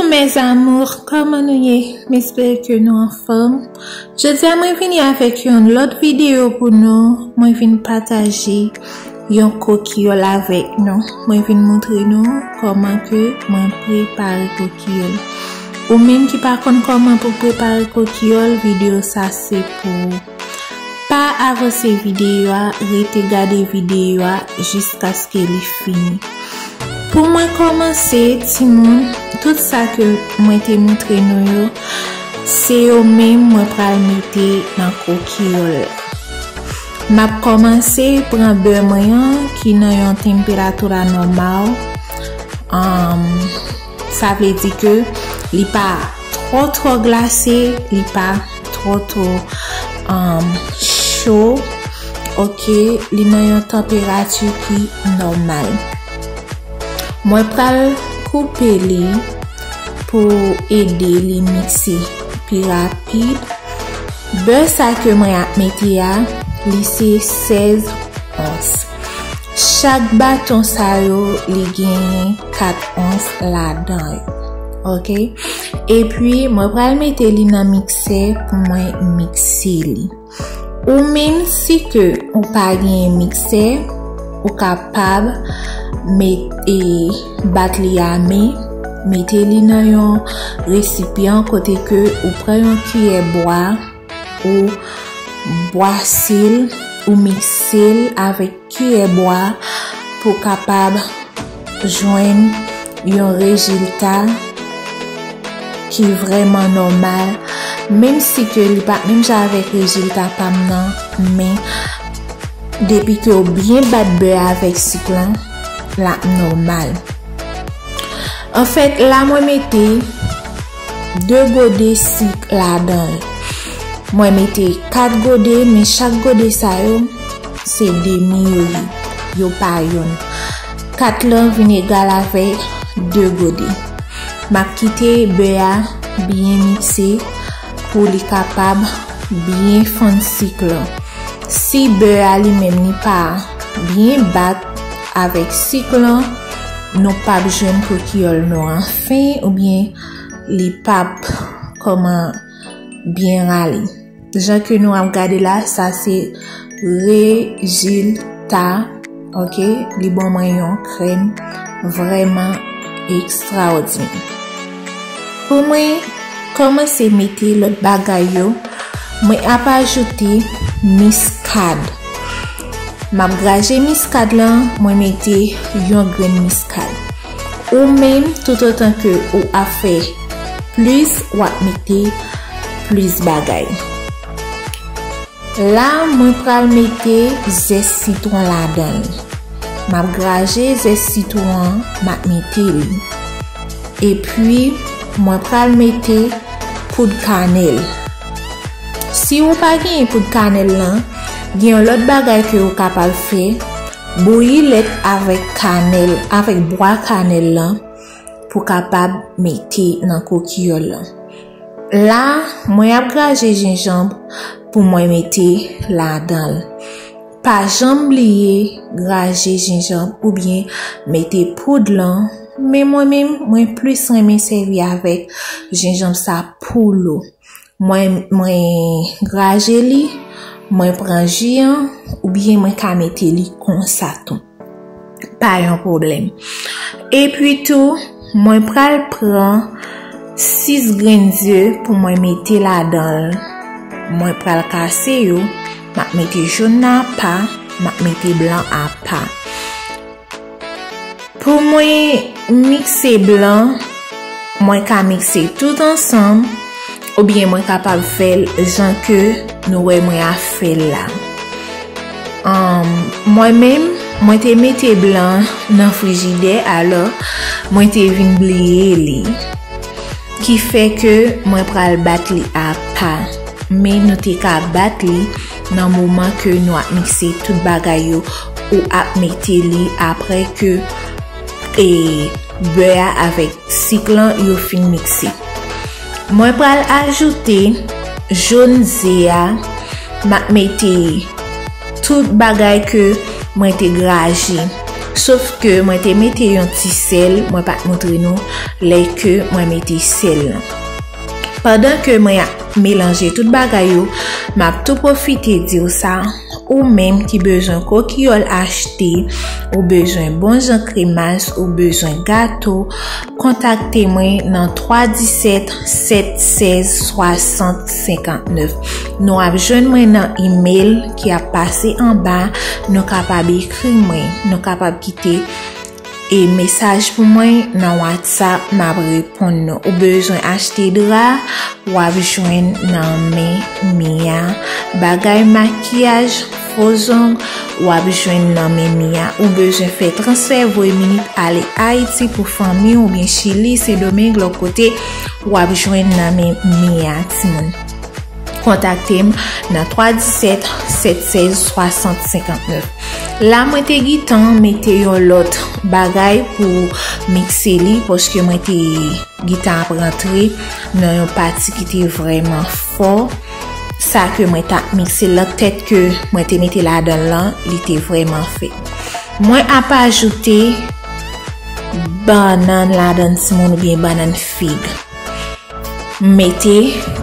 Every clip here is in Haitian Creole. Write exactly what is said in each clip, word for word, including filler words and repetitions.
Mes amours, kòman nou ye? M espere ke nou anfòm. Jodi a mwen vini avèk yon lòt videyo pou nou. Mwen vin pataje yon kokiyòl avèk nou. Mwen vin montre nou kòman ke mwen prepare kokiyòl. Ou menm ki pa konn kòman pou prepare kokiyòl, videyo sa se pou ou. Pa avanse videyo a, rete gade videyo a jiskaske li fini. Pou mwen kòmanse, timoun, tout sa ke mwen te montre nou yo, se yo menm mwen pral mete nan kokiyòl. M ap kòmanse pran bè mwen an ki nan yon tanperatura nòmal. Um, sa vle di ke li pa twò twò glase, li pa twò twò, um, cho. Ok, li nan yon tanperati ki nòmal. Mwen pral koupe li pou ede li mikse pi rapid. Bè sa ke mwen ap mete a, li se sèz ons. Chak baton sa yo, li genyen kat ons ladan yo. Ok? Epi, mwen pral mete li nan miksè pou mwen mikse li. Ou menm si ke ou pa genyen miksè, ou kapab met, e, bat li a men, mete li nan yon resipyan kote ke ou pran yon kiyè bwa, ou bwase l, ou mikse l avèk kiyè bwa pou kapab jwenn yon rezilta ki vrèman nòmal, menm si ke li pa menm jan avèk rezilta pa m nan, men depi ke w byen bat bè avèk sik lan, l ap nòmal. Anfèt, la mwen mete de gode sik ladan l. Mwen mete kat gode, men chak gode sa yo, se demi yo ye, yo pa yonn. Kat lan vin egal avèk de gode. M ap kite bè a byen mikse pou li kapab byen fann sik lan. Si bè a li menm li pa byen bat avèk sik lan, nou p ap jwenn kokiyòl nou an fen oubyen li p ap kòman byen rale. Jan ke nou ap gade la, sa se rezilta, ok? Li ban mwen yon krèm vrèman ekstraòdinè. Pou mwen kòmanse mete lòt bagay yo, mwen ap ajoute miskad. M ap graje miskad lan, mwen mete yon grenn miskad. Ou menm, toutotan ke ou ap fè plis, w ap mete plis bagay. La, mwen pral mete zès sitwon ladan l. M ap graje zès sitwon an, m ap mete li. Epi, mwen pral mete poud kanèl. Si ou pa genyen poud kanèl lan, gen yon lòt bagay ke ou kapab fè, bouyi lèt avèk kanèl, avèk bwa kanèl lan, pou kapab mete nan kokiyòl lan. La, mwen ap graje jenjanm pou mwen mete ladan l. Pa janm bliye graje jenjanm oubyen mete poud lan, men mwen menm, mwen plis renmen sèvi avèk jenjanm sa pou lo. Mwen, mwen graje li, mwen pran ji an, oubyen mwen ka mete li konsa tou. Pa yon pwoblèm. Epi tou, mwen pral pran sis grenn ze pou mwen mete ladan l. Mwen pral kase yo, m ap mete jòn nan apa, m ap mete blan apa. Pou mwen mikse blan, mwen ka mikse tout ansanm, oubyen mwen kapab fè l jan ke nou wè mwen ap fè l la. Ahn, mwen menm, mwen te mete blan nan frijidè, alò, mwen te vin bliye li. Ki fè ke mwen pral bat li apa. Men nou te ka bat li nan moman ke nou ap mikse tout bagay yo, ou ap mete li apre ke, e, bè a avèk sik lan yo fin mikse. Mwen pral ajoute jòn ze a, m ap mete tout bagay ke mwen te graje. Sof ke mwen te mete yon ti sèl, mwen pa t montre nou lè ke mwen mete sèl lan. Pandan ke mwen ap melanje tout bagay yo, m ap tou pwofite di w sa, ou menm ki bezwen kokiyòl achte, ou bezwen bon jan kremas, ou bezwen gato, kontakte mwen nan twa disèt, sèt sèz, swasant, senkant nèf. Nou ap jwenn mwen nan imèl ki ap pase anba, nou kapab ekri mwen, nou kapab kite e mesaj pou mwen nan WhatsApp, m ap reponn nou. Ou bezwen achte dra, w ap jwenn nan men Mia. Bagay makiyaj, fo zong, w ap jwenn nan men Mia. Ou bezwen fè transfè voye minit ale Ayiti pou fanmi w oubyen Chili, Sendomeng, lòt kote, w ap jwenn nan men Mia, timoun. Kontakte m nan twa disèt, sèt sèz, swasant, senkant nèf. La, mwen te gentan mete yon lòt bagay pou mikse li, paske mwen te gentan ap rantre nan yon pati ki te vrèman fò. Sa ke mwen t ap mikse lan, tèt ke mwen te mete ladan l lan, li te vrèman fè. Mwen ap ajoute bannann ladan l, timoun, oubyen bannann fig. M mete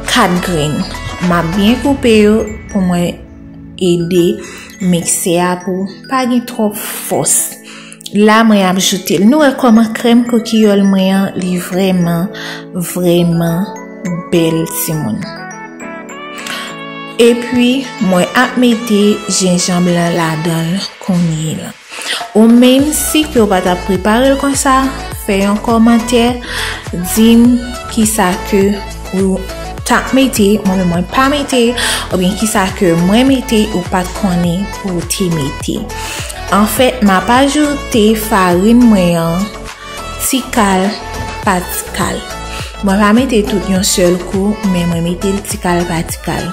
kat grenn. M ap byen koupe yo pou mwen ede mikse a pou pa gen twòp fòs. La, mwen ap joute l. Nou wè kòman krèm kokiyòl mwen an, li vrèman, vrèman bèl, timoun. Epi, mwen ap mete jenjanm lan ladan l kounye la. Ou menm, si ke w pa t ap prepare l konsa, fè yon kòmantè, di m kisa ke ou t ap mete, mwen menm mwen pa mete, oubyen kisa ke mwen mete ou pa t konnen pou w te mete. Anfèt, m ap ajoute farin mwen an ti kal pa ti kal. Mwen pa mete tout yon sèl kou, men mwen mete l ti kal pa ti kal.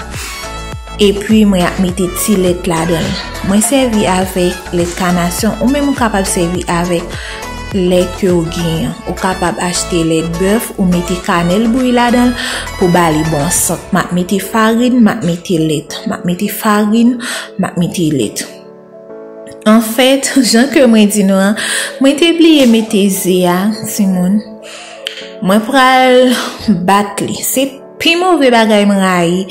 Epi mwen ap mete ti lèt ladan l. Mwen sèvi avèk lèt kanasyon, ou menm ou kapab sèvi avèk lèt ke w genyen. Ou kapab achte lèt bèf, ou mete kanèl bouyi ladan l pou ba li bon sant. M ap mete farin, m ap mete lèt. M ap mete farin, m ap mete lèt. Anfèt, jan ke mwen di nou an, mwen te bliye mete ze a, timoun. Mwen pral bat li. Se pi move bagay m rayi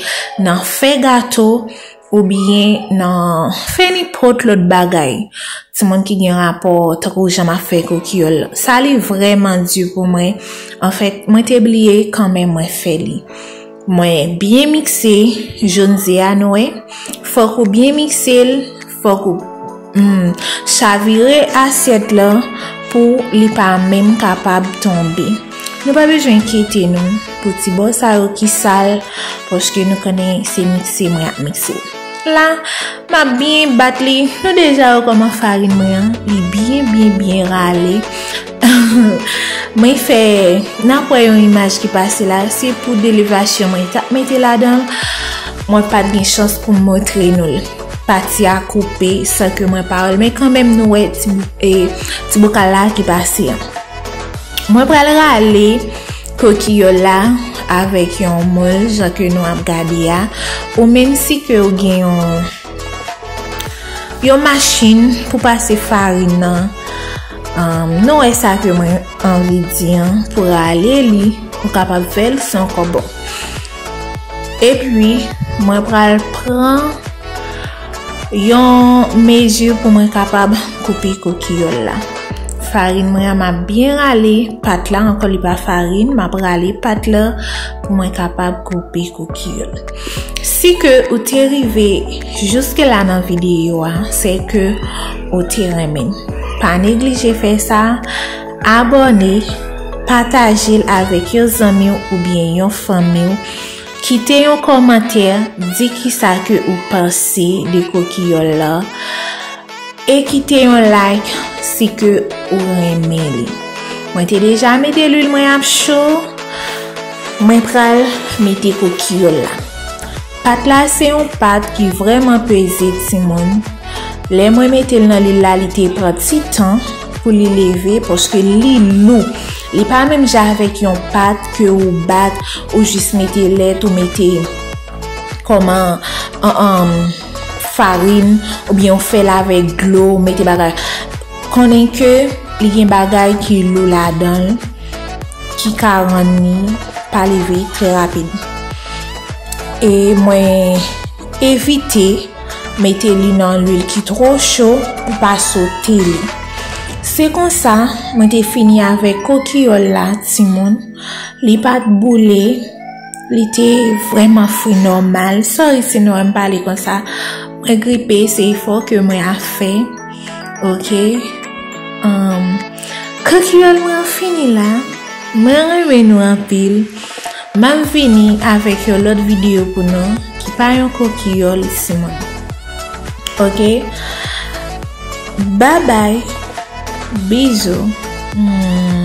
nan fè gato oubyen nan fè nenpòt lòt bagay. Timoun ki gen rapò tankou jan m ap fè kokiyòl. Sa li vrèman di pou mwen. Anfèt, mwen te bliye kanmenm mwen fè li. Mwen byen mikse jòn ze a, nou wè. Fòk ou byen mikse l, fòk ou, hmm, chavire asyèt la pou li pa menm kapab tonbe. Nou pa bezwen enkyete nou pou ti bò sa yo ki sal, paske nou konnen se mikse mwen ap mikse. La, m ap byen bat li. Nou deja wè kòman farin mwen an, li byen, byen, byen rale. Mwen fè, n ap wè yon imaj ki pase la, se pou de levasyon mwen t ap mete ladan l. Mwen pa t gen chans pou m montre nou l. Pati a koupe san ke mwen pa wè l. Men kanmenm nou wè ti bou-, e, ti bokal la ki pase an. Mwen pral rale kokiyòl la avèk yon mòl, jan ke nou ap gade a. Ou menm si ke w gen yon, yon machin pou pase farin nan, um, nou wè sa ke mwen anvi di an, pou rale li, ou kapab fè l, se ankò bon. Epi, mwen pral pran yon mezi pou mwen kapab koupe kokiyòl la. Farin mwen an, m ap byen rale pat la, ankò li pa farin, m ap rale pat la pou mwen kapab koupe kokiyòl. Si ke ou te rive jiske la nan videyo a, se ke ou te renmen. Pa neglije fè sa, abòne, pataje l avèk yon zanmi w oubyen yon fanmi w. Kite yon kòmantè, di kisa ke ou panse de kokiyòl la. E kite yon like si ke ou renmen li. Mwen te deja mete lwil mwen ap cho. Mwen pral mete kokiyòl la. Pat la se yon pat ki vrèman peze, timoun. Lè mwen mete l nan lwil la, li te pran ti tan pou li leve, paske li lou. Li pa menm jan avèk yon pat ke ou bat, ou jis mete lèt, ou mete kòman, an, an, farin, oubyen ou fè l avèk dlo, ou mete bagay. konnen ke li gen bagay ki lou ladan l, ki ka rann li pa leve trè rapid. E mwen evite mete li nan lwil ki twò cho pou pa sote li. Se konsa, mwen te fini avèk kokiyòl la, timoun. Li pa t boule, li te vrèman fri nòmal. Sorry si nou wè m pale konsa. Mwen gripe, se efò ke mwen ap fè. Ok. Um, kokiyòl mwen an fini la. Mwen renmen nou anpil. M ap vini avèk yon lòt videyo pou nou ki pa yon kokiyòl, timoun. Ok. Bye bye. Bizou. Hmm.